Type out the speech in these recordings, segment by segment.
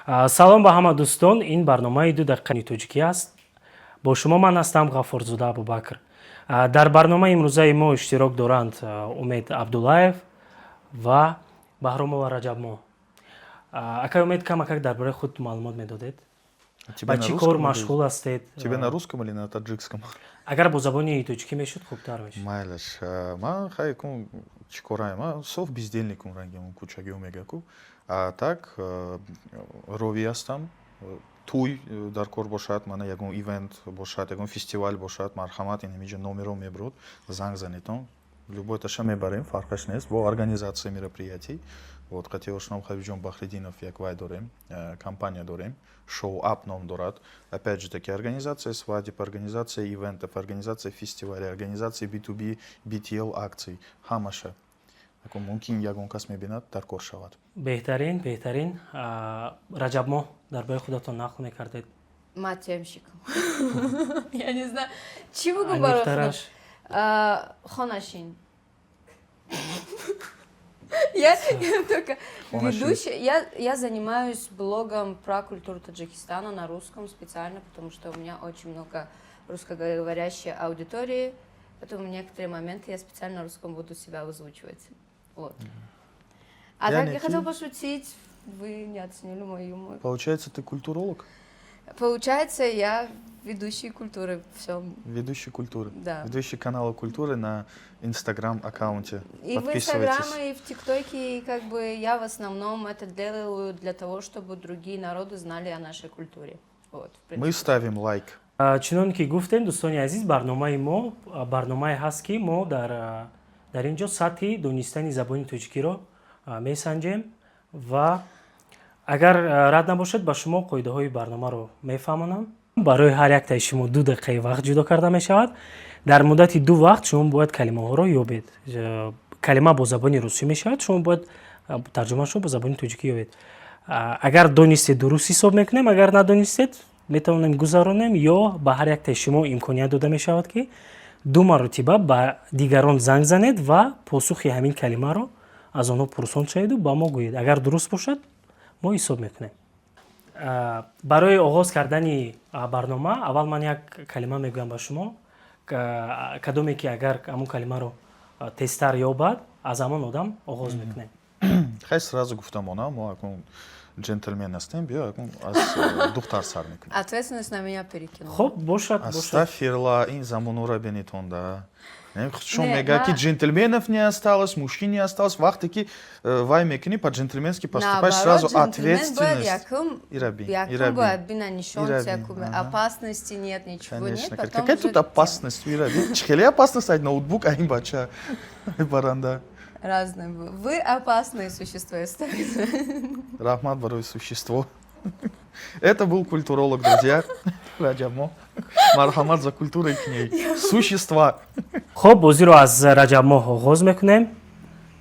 Салом ба ҳама дӯстон, ин барномаи 2 дақиқаи тоҷикӣ аст. Бо шумо ман ҳастам, Ғаффорзода Абубакр. Дар барномаи имрӯзаи мо иштирок доранд Умед Абдуллаев ва Баҳромова Раҷабмо. Акай Умед, камакак дар бораи худ маълумот медодед, ба чӣ кор машғул ҳастед? Тебе на русском или на таджикском? Агар бо забони тоҷикӣ мешуд, хубтар мешуд. Майлаш. Ман хай кун, чӣ кораем, ман соф бездельникум, рангим кӯчагиҳо мега-ку. А так ровӣ ҳастам. Тӯй дар кор бошад, мана ягон ивент бошад, ягон фестивал бошад, марҳамат, ин ҳамиҷо номеро мебурод, занг занедон, любой таша мебарем, фарқаш нест. Бо организация мероприятий, вот, қати ошном Хабибҷон Бахриддинов як вай дорем, компания дорем, Шоу Ап ном дорад. Опять же таки, организация свадеб, организация ивентов, организация фестивалей, организация B2B, BTL акций, ҳамаша. Мумкин ягон кас мебинад, дар кор шавад. Беҳтарин, беҳтарин. Раҷабмо, дар бораи худатон нақл мекардед. Ма темщикам. Я не знаю, чӣ бугум барои худам. Хонашин. Я только ведущая. Я занимаюсь блогом про культуру Таджикистана на русском специально, потому что у меня очень много русскоговорящей аудитории. Поэтому некоторые моменты я специально на русском буду себя озвучивать. Вот. А так я хотела пошутить, вы не оценили мой юмор. Получается, ты культуролог? Получается, я ведущий культуры. Все. Ведущий культуры. Да. Ведущий канала культуры на Инстаграм аккаунте. И в Инстаграм, и в ТикТоке, и как бы я в основном это делаю для того, чтобы другие народы знали о нашей культуре. Вот. Мы ставим лайк. Чунон ки гуфтем, дӯстони азиз, барномаи мо барномае ҳаст, ки мо дар ин ҷо сатҳи донистани забони тоҷикиро месанҷем ва агар рад набошад, ба шумо қоидаҳои барномаро мефаҳмонам. Барои ҳар яктаи шумо 2 дақиқаи вақт ҷудо карда мешавад. Дар муддати ду вақт шумо бояд калимаҳоро ёбед. Калима бо забони русӣ мешавад, шумо бояд тарҷумаашро бо забони тоҷикӣ ёбед. Агар донистед, дуруст ҳисоб мекунем, агар надонистед, метавонем гузаронем ё ба ҳар яктаи шумо имконият дода мешавад, ки ду маротиба ба дигарон занг занед ва посухи ҳамин калимаро аз онҳо пурсон шаведу ба мо гӯед. Агар дуруст бошад, мо ҳисоб мекунем. Барои оғоз кардани барнома аввал ман як калима мегӯям ба шумо. Кадоме ки агар ҳамон калимаро тезтар ёбад, аз ҳамон одам оғоз мекунем. Хай, сразу гуфтам, она мо акун джентльмен ҳастем, биё, акун аз духтар сар мекунем. Ответственность на меня перекинул. Хоб, бошад, бошад. Астафирла, ин замонура бенитонда. Шон Не, мега, ки джентльменов не осталось, мужчин не осталось. Вақте ки вай мекунӣ, по-джентльменски поступаешь, сразу Наоборот, джентльмен бояд ответственность. Якум, Ираби, якум ираби. Бояд бина нишон, Ираби, всякую опасности нет, ничего Конечно. нет. Потом Какая уже тут опасность, Ираби? Чӣ хеле опасность ай ноутбук, ай ин бача, ай баранда. Разные. Вы опасные существа, я ставлю. Раҳмат барои существо. Это был культуролог, друзья. Раҷабмо. Марҳамат, за культурой к ней. Существа. Хоб, бозиро аз Раҷабмоҳ оғоз мекунем.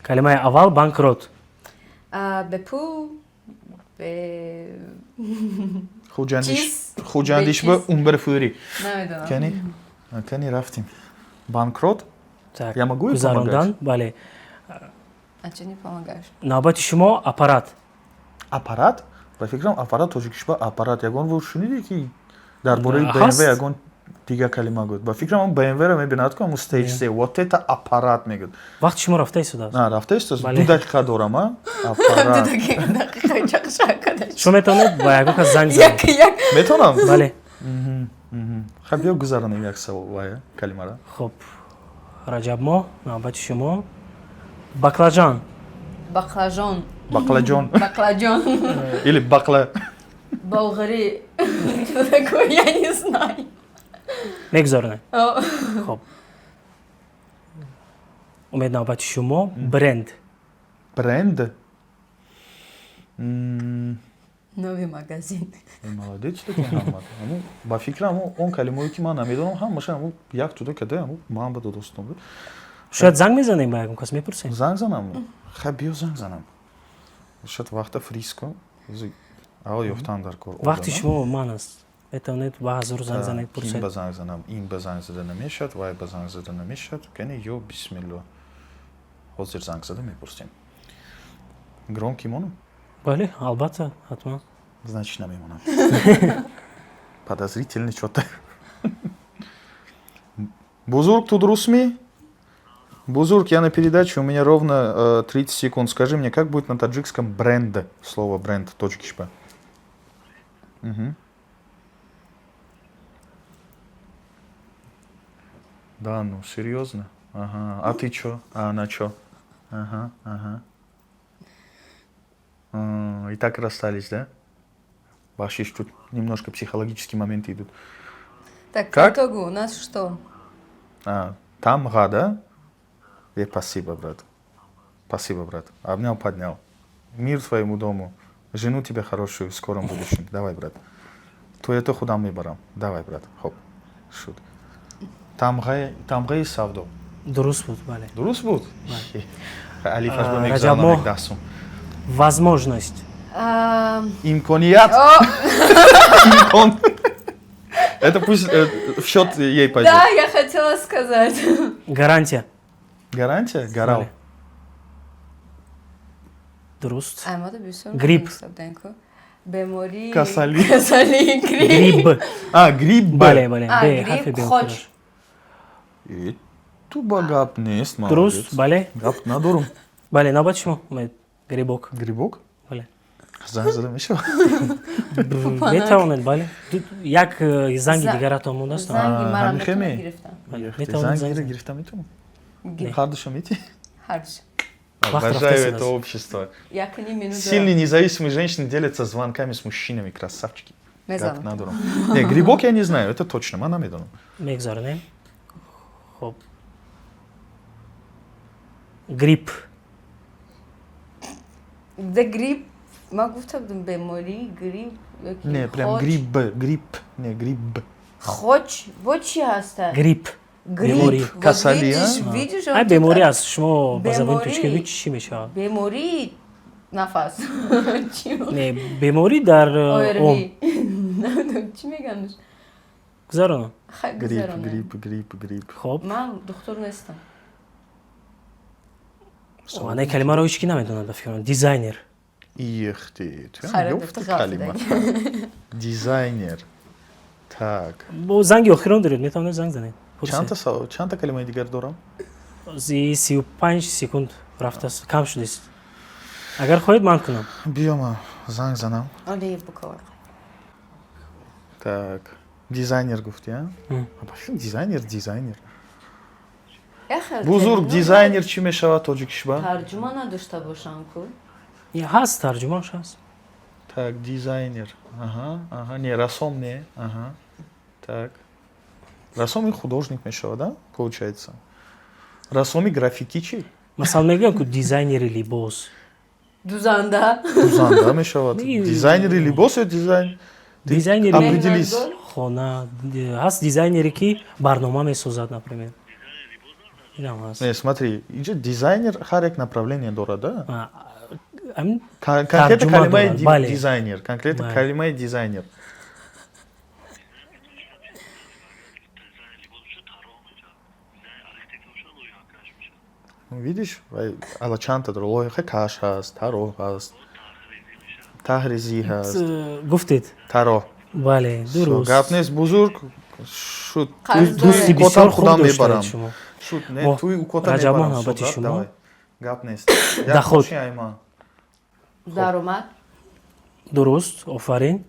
Калимаи аввал: банкрот. А, бепул, бе Хуҷандиш. Чиз, Хуҷандиш ба бечиз. умберфӯри. Намедонам. Кани? Кани, рафтем. Банкрот? Так, Я могу ей гузарондан, бале. А что не помогаешь? Навбати шумо: аппарат. Аппарат? Ба фикрам, аппарат тоҷикиш ба аппарат. Ягон вор шунидӣ, ки дар бораи Ҳаст. BMW ягон дигар калима гӯяд? Ба фикрам, он BMW-ро мебинад ку, ҳамун stage 3. Вот это аппарат мегӯяд. Вақти шумо рафта истодааст. На, рафта истодааст. Бале. 2 дақиқа дорам, а? Аппарат. 2 дақиқа чақшакада. Шумо метавонед ба ягон кас занг занед. Як як. Метавонам? Бале. Хаб, биё, гузаронем як савол вая калимара. Хоб, Раҷабмоҳ, навбати шумо: баклажан. Баклажон. Баклаҷон. Баклажон. Или бакла. Болгари. Что такое, я не знаю. Мегузаронем. О. Хоб, Умед, навбати шумо: бренд. Бренд? Новый магазин. Молодец таки ҳамад. Ҳамун ба фикрам, он калимое, ки ман намедонам, ҳамаша ҳамун як туда када, ҳамун ман ба додостон буд. Шояд занг мезанем, ба ягон кас мепурсем. Занг занам? Хай, биё, занг занам. Шояд вақта фриз кун. Аввал ёфтан дар кор. Вақти шумо ман аст, метавонед ба ҳазур занг занед, Ин пурсед. Ба занг занам, ин ба занг зада намешавад, вай ба занг зада намешавад. Кани, ё бисмилло. Ҳозир занг зада мепурсем. Громкий монам? Бале, албатта, ҳатман. Значит, намемонам. Подозрительный что-то. Бузург, ту дурустми? Бузург, я на передаче, у меня ровно 30 секунд. Скажи мне, как будет на таджикском бренд? Слово бренд, тоҷикишба. Угу. Да, ну, серьезно? Ага. А ты чё? А она чё? Ага. И так расстались, да? Бахшиш, тут немножко психологические моменты идут. Так, Как? по итогу у нас что? А, тамға, да? Спасибо, брат. Спасибо, брат. Обнял, поднял. Мир твоему дому. Жену тебе хорошую в скором будущем. Давай, брат. Туето худам мебарам. Давай, брат. Хоп. Шуд. Тамғаи савдо. Дуруст буд, бале. Дуруст буд? Алифаш ба Раҷаб мегузаронам моҳ. як 10 сум. Возможность. Имконият. О, Имкон. Это пусть в счет ей пойдет. да, я хотела сказать. Гарантия. Гарантия? Гарал. Бале. Дуруст. Ай, мода бисёр Грипп. надонистабденку. Беморӣ. Касалӣ. Касалӣ, грипп. Гриб. А, грипп. Бале, бале. А, Б, грипп, ҳарфи Б хоч. охираш. Ту ба гап нест, молодец. Дуруст, бале. Гап надорум. Бале, навбати шумо, Умед. Грибок. Грибок? Бале. Занг зада мешавад? Метавонед, бале. Як занги дигаратон мондааст. Занги мара ҳамихе метавон ме? гирифтан. Бале, метавонед занг Зангира занед. гирифта метавонам? Гир. Ҳардуша мети? Ҳардуш. Вақт Обожаю рафтааст это аз. общество. Якни минут. Сильные независимые женщины делятся звонками с мужчинами, красавчики. Гап Мезанам. надорум. Не, грибок я не знаю, это точно, ман намедонам. Мегзаронем. Хоб. Грипп. Да, грипп. Ман гуфта будам беморӣ, грипп. Ёки Не, прям хоч. гриб, грипп, не, гриб. Хоч. Бо чӣ ҳаста? Грипп. Грипп. Беморӣ. Вот Касалӣ, видишь, а? видишь, Ай, он беморӣ тут- аст. Шумо ба забони Беморӣ. тоҷикӣ чӣ мешавад? Беморӣ нафас. Чӣ? Не, беморӣ дар ом. ОРВИ. Намедонам чӣ мегӯянд. Гузаронам. Хай, Грипп, гузаронем. грипп, грипп, грипп. Хоб. Ман духтур нестам. Ана калимаро ҳеҷ ки намедонад, ба фикрам. Дизайнер. Их ты, ты Хайр, ёфти духтур калима. Дизайнер. Так. Бо занги охирон доред, метавонед занг занед. Пурсед. Чандта калимаи дигар дорам? 35 секунд рафтааст, кам шудааст. Агар хоҳед, ман кунам. Биё, ман занг занам. Оли букор. Так. Дизайнер гуфти, а? А башин дизайнер, дизайнер. Бузург, дизайнер чӣ мешавад тоҷикишба? Тарҷума надошта бошам ку. Ҳаст, тарҷумааш ҳаст. Так, дизайнер. Ага, не, рассом не. Ага. Так. Рассом и художник мешавад, да? Получается. Рассоми графикӣ чӣ? Масалан, мегӯям ку дизайнери либос. Дузанда. Дузанда мешавад. Дизайнери либос ё дизайн? Дизайнери Определись. хона ҳаст, дизайнере ки барнома месозад, например. Инам ҳаст. Не, смотри, инҷо дизайнер ҳар як направление дорад, да? А, ҳамин Конкретно тарҷума калимаи дорад, бале. дизайнер, конкретно Бале. калимаи дизайнер. Ну, видишь, вай, ала чандта дорад. Лоиҳа каш ҳаст, тароҳ ҳаст, таҳризӣ ҳаст, Гуфтед. тароҳ. Бале, дуруст. Гап нест, бузург, шуд. Қарздор. Дӯсти Укотам бисёр хуб худам доштаед мебарам. шумо. Шуд, не, Мо- туи укота Раҷаб моҳ, мебарам. навбати Суд, шумо. давай. Гап нест. Як Доход. мошин айман. Даромад. Дуруст, офарин.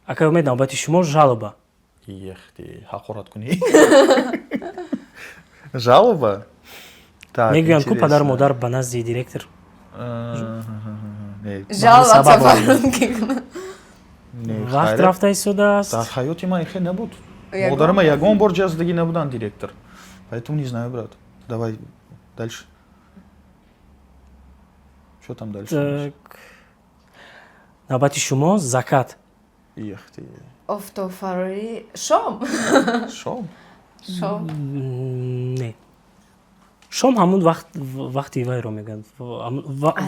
Акай Умед, навбати шумо, жалоба. Ехти, ҳақорат кунӣ. Жалоба? Так, Мегӯянд ку падару интересно. модар ба назди директор. Не, Жалоба сабаб сафарон кикна. не, Вақт хайрат. рафта истодааст. Дар ҳаёти ман ихе набуд. Ягон Модарама ягон бор ҷаздагӣ набуданд директор. Поэтому не знаю, брат. Давай дальше. Что там дальше у нас? Так. Навбати шумо, закат. Ехти. Офтобфарорӣ. Шом. Шом? Шом. Не. Шом ҳамун вақт, вақти вайро мегӯянд. А,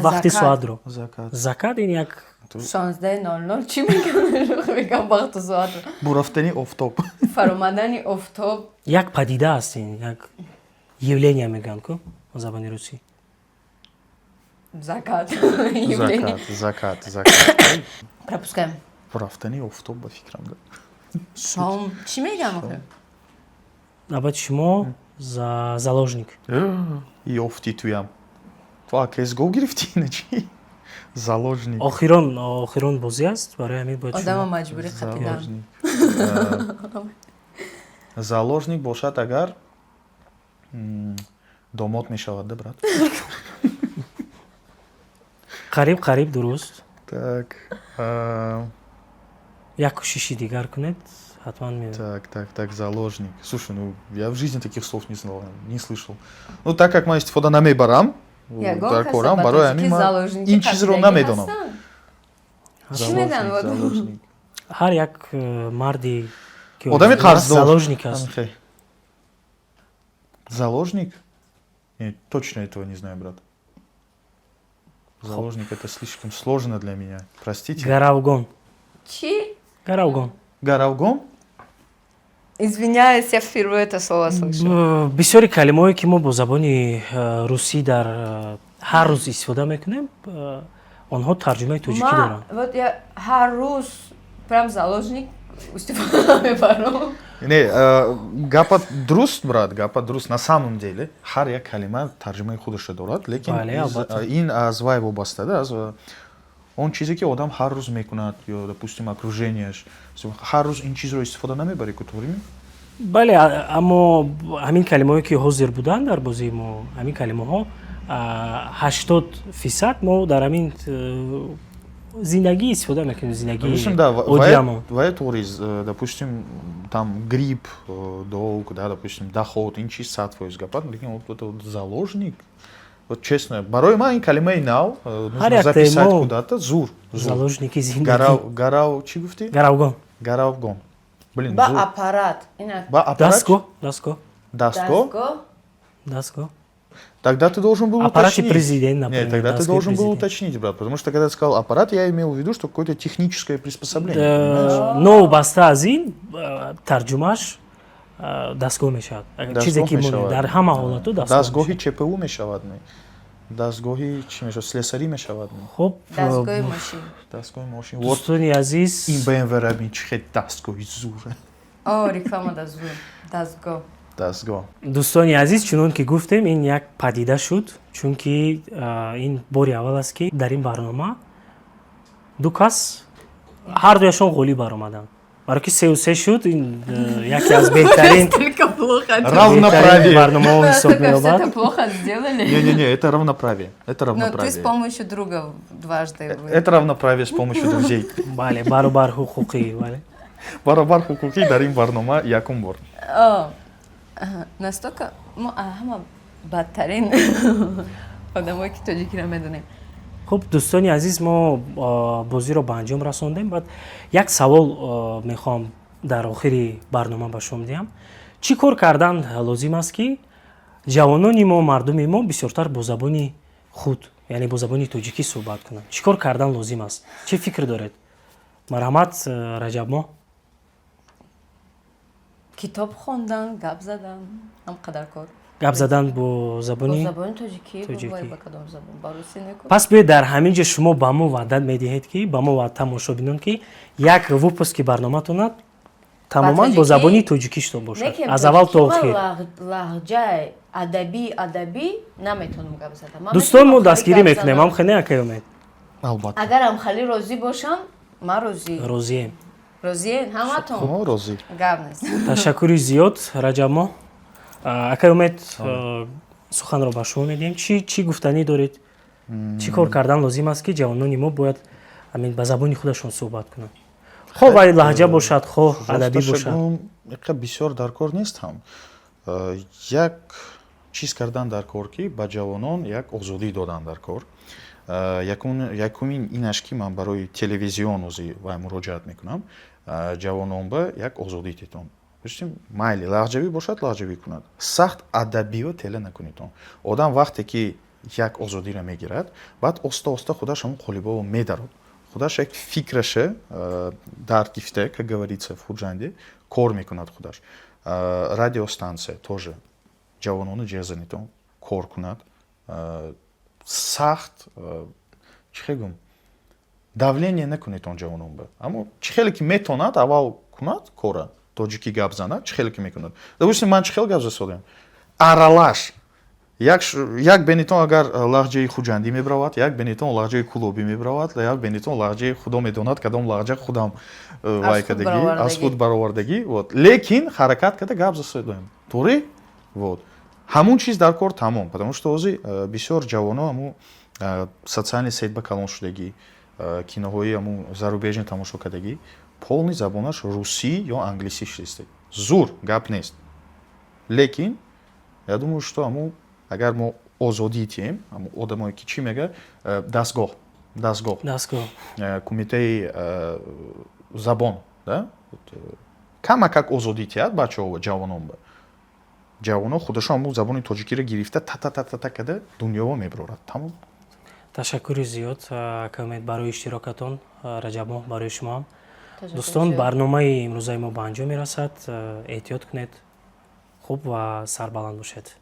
Вақти закат. соатро. Закат. Закат ин як 16:00 чӣ мегӯям? Мегӯям вақту соатро. Бурафтани офтоб. Фаромадани офтоб. Як падида аст, ин як явление мегӯянд ку ба забони русӣ. Закат. Явление. Закат, закат, закат. Пропускаем. Рафтани офтоб, ба фикрам, да. Шом. Чӣ мегам охир? Навбати шумо, заложник. Ёфти туям. Ту КСГО гирифтӣ, ина чӣ? Заложник. Охирон бозӣ аст, барои ҳамин бояд Одама шумо маҷбурӣ қатидан. Заложник. Заложник бошад агар, домод мешавад, да, брат? Қариб, қариб дуруст. Так. Як кӯшиши дигар кунед, ҳатман меояд. Так, заложник. Слушай, ну я в жизни таких слов не знал, не слышал. Ну, так как ман истифода намебарам, Ягон дар каса корам, ба барои тоҷикӣ ҳамин ман заложники ин чизро қатидагӣ намедонам. ҳастанд? Чӣ медан? Заложник, заложник. Ҳар як марди ки Одами орзу аст, қарздор. заложник аст. Ҳамин хел. Заложник? Нет, точно этого не знаю, брат. Заложник — это слишком сложно для меня. Простите. Гаравгон. Чӣ? Гаравгон. Гаравгон? Извиняюсь, я впервые это слово слышу. Бисёри калимаҳое, ки мо бо забони русӣ дар ҳар рӯз истифода мекунем, онҳо тарҷумаи тоҷикӣ Ма, доранд. вот я ҳар рӯз прям заложник истифода мебарам. Не, гапа дуруст, брат, гапа дуруст. На самом деле, ҳар як калима тарҷумаи худашро дорад, лекин Бале, албатта. Ин аз вай вобаста, да, аз он чизе, ки одам ҳар рӯз мекунад, ё, допустим, окружение ш. Ҳар рӯз ин чизро истифода намебарӣ ку, туғрими? Бале, аммо ҳамин калимаҳое, ки ҳозир буданд дар бозии мо, ҳамин калимаҳо 80% мо дар ҳамин зиндагӣ истифода мекунем, зиндагии Допустим, да, оддиамон. Вай туғри, допустим, там грипп, долг, да, допустим, доход, ин чиз 100% гапат, лекин вот это вот заложник, вот честно, барои ман ин калимаи нав, Ҳар нужно як записать темо куда-то, зур, зур. Заложники зиндагӣ. Гарав, гарав, чӣ гуфтӣ? Гаравгон. Гаравгон. Блин, Ба зур. аппарат. Ина Ба аппарат? Дастгоҳ, дастгоҳ. Дастгоҳ? Дастгоҳ. Дастгоҳ. Тогда ты должен был Аппарате уточнить. Президент, например, Нет, тогда ты дастгоҳи должен был президент. уточнить, брат, потому что, когда ты сказал «аппарат», я имел в виду, что какое-то техническое приспособление, понимаешь? Новобаста аз ин, тарҷумааш дастгоҳ мешавад. Чизе, Дастгоҳ ки мо мешавад. дар ҳама ҳолату дастгоҳ Дастгоҳи мешавад. ЧПУ мешавад, ме? Дастгоҳи чӣ мешавад? Слесарӣ мешавад, ме? Хуб. Дастгоҳи мошин. Дастгоҳи мошин. Вот Дӯстони азиз, ин БМВ ра бин, чӣ хел дастгоҳи зура. О, реклама да зур. Дастгоҳ. Дастгоҳ. Дӯстони азиз, чунон ки гуфтем, ин як падида шуд, чунки ин бори аввал аст, ки дар ин барнома ду кас ҳар дуяшон ғолиб баромаданд, баро ки 3-3 шуд. Ин яке аз беҳтарин Только плохо. Равноправие. барномаҳо ҳисоб Только все меёбад. это плохо сделали. Не-не-не, это равноправие. Это Но ты с равноправие. помощью друга дважды. Это равноправие с помощью друзей. Бале, баробар ҳуқуқӣ, бале. Баробар ҳуқуқӣ дар ин барнома якум бор. О, ага, настолько мо ҳама бадтарин одамое, ки тоҷикиро медонем. Хуб, дӯстони азиз, мо бозиро ба анҷом расондем. Баъд як савол мехоҳам дар охири барнома ба шумо диҳам: чӣ кор кардан лозим аст, ки ҷавонони мо, мардуми мо бисёртар бо забони худ, яъне бо забони тоҷикӣ суҳбат кунанд? Чӣ кор кардан лозим аст? Чӣ фикр доред? Марҳамат, Раҷабмо. Китоб хондан, гап задан, ҳам қадар кор. Гап задан бо Бо забони забони тоҷикӣ. Тоҷикӣ. Бо ба кадом забон? Ба русӣ некун. Пас биёед, дар ҳамин ҷо шумо ба мо ваъда медиҳед, ки ба мо ва тамошобинон, ки як выпуск и барноматонат тамоман бо тоҷикӣ? забони тоҷикӣ шуто бошад, Лекин аз аввал то тоҷикӣ ман охир. Лаҳҷаи адабӣ наметавонам гап задам. Ман Дӯстон, мо метавонам дастгирӣ хеле гап мекунем. занам. Ҳам хеле, акай Умед? Албатта. Агарам хеле розӣ бошам, ман розӣ. Розием. Розиен ҳаматон? Мо розӣ. Гап нест. Ташаккури зиёд, Раҷабмо. Акай Умед, суханро ба шумо медиҳем. Чӣ гуфтанӣ доред? Чӣ кор кардан лозим аст, ки ҷавонони мо бояд ҳамин ба забони худашон суҳбат кунанд, хоҳ вай лаҳҷа бошад, хоҳ адабӣ бошад? Иқа бисёр дар кор нест ҳам. Як чиз кардан дар кор, ки ба ҷавонон як озодӣ додан дар кор. Якумин инаш, ки ман барои телевизион ози вай муроҷиат мекунам: ҷавонон ба як озодӣ тетон. Допустим, майли, лаҳҷавӣ бошад, лаҳҷавӣ кунад, сахт адабиё тела накунедон. Одам вақте ки як озодиро мегирад, баъд оста оста худаш ҳамон қолибао медарод, худаш як фикраша дар гифта, как говорится в Худжанде, кор мекунад худаш. Радиостанция тоже ҷавонону ҷезанитон кор кунад. Сахт, чӣ хел гум, давление накунед он ҷавонон ба. Аммо чӣ хеле ки метонад, аввал кунад кора, тоҷикӣ гап занад, чӣ хеле ки мекунад. Допустим, ман чӣ хел гап засодем, аралаш. Як бенитон агар лаҳҷаи хуҷандӣ мебаравад, як бенитон лаҳҷаи кулобӣ мебаравад, як бенитон лаҳҷаи, худо медонад, кадом лаҳҷа, худам вай кардагӣ, аз худ баровардагӣ. Вот, лекин ҳаракат карда гап засодем, тури. Вот ҳамун чиз дар кор, тамом. Потому что ҳозир бисёр ҷавоно ҳамун социальный сеть ба калон шудагӣ, киноҳои ҳамун зарубежный тамошо кардагӣ, полный забонаш русӣ ё англисӣ шудааст. Зур гап нест, лекин я думаю, что ҳамун агар мо озодӣ тиҳем ҳамун одамое ки, чӣ мега, дастгоҳ, дастгоҳ, кумитаи забон да, камакак озодӣ тиҳад бачаҳо, ҷавонон ба ҷавонон, худашон ҳамун забони тоҷикиро гирифта, та-та-та-та карда, дунёво мебарорад, тамом. Ташаккури зиёд, ака Умед, барои иштирокатон. Раҷабмоҳ, барои шумоам. Дӯстон, барномаи имрӯзаи мо ба анҷом мерасад. Эҳтиёт кунед, хуб ва сарбаланд бошед.